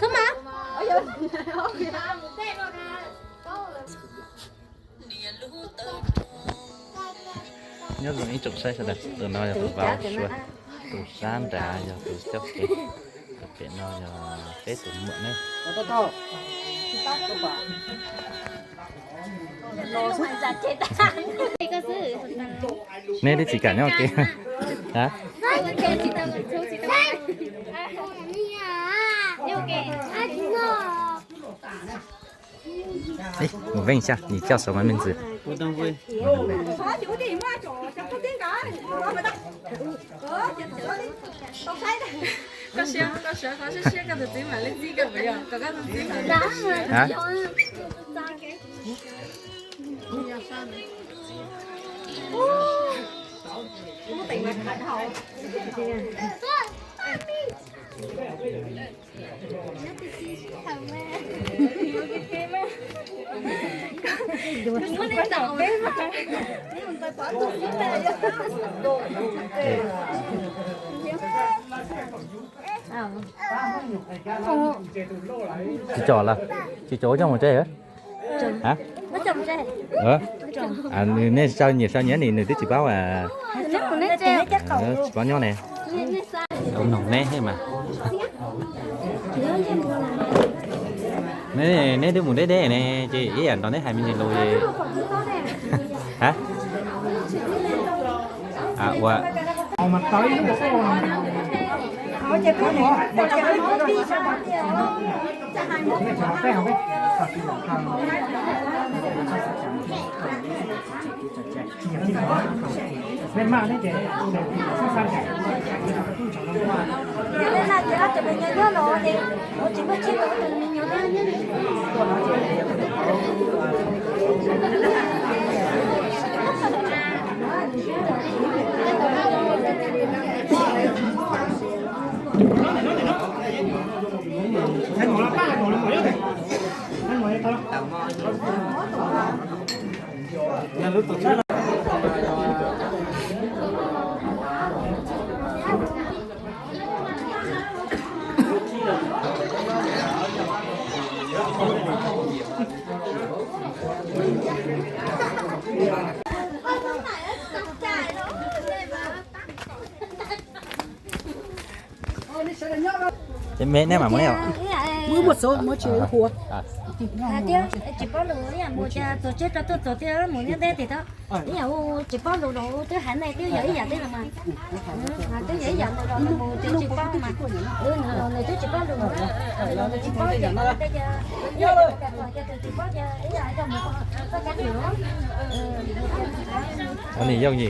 Thub mas. Nyob zoo ib tsoom saib sawv daws, tus no yog tus vauv suav, tus sab nrad yog tus coj kev, tus pem no yog peb tus muam ne. Neb twb tsis kam nyob ua ke. Mus veej xya, nim coj saum mas me ntsis. Koj siab, koj siab qhov siab siab koj tus txiv mam li txib koj puas yog? Kom koj tus txiv mam li txib. Tsis tso lawm, tsis tso ua coj mus tsev. Nej sau nyiam sau nyiam nim nws twb tsis paub, tsis paub nyob ne. Tau noog neb mas. Neb twb mus deb deb ne, ces ib yam nrog neb hais me ntsis lus. Ha? Ua Ces me neb mam mus ne. Muaj muaj xov muaj tsis huv. Tsis paub lus ib yam mus cas txog tsev rau tuaj txog tiag mus nyob deb tiag tau. Ib yam hu tsis paub lus los twb haiv neeg twb yog ib yam thiab los mas. Twb yog ib yam ntawd los mus tsis paub mas. Nws twb tsis paub lus, nws tsis paub ces ua cas, ua cas tus tsis paub ces ib yam coj mus koj cov lus. Ua nim yooj yim.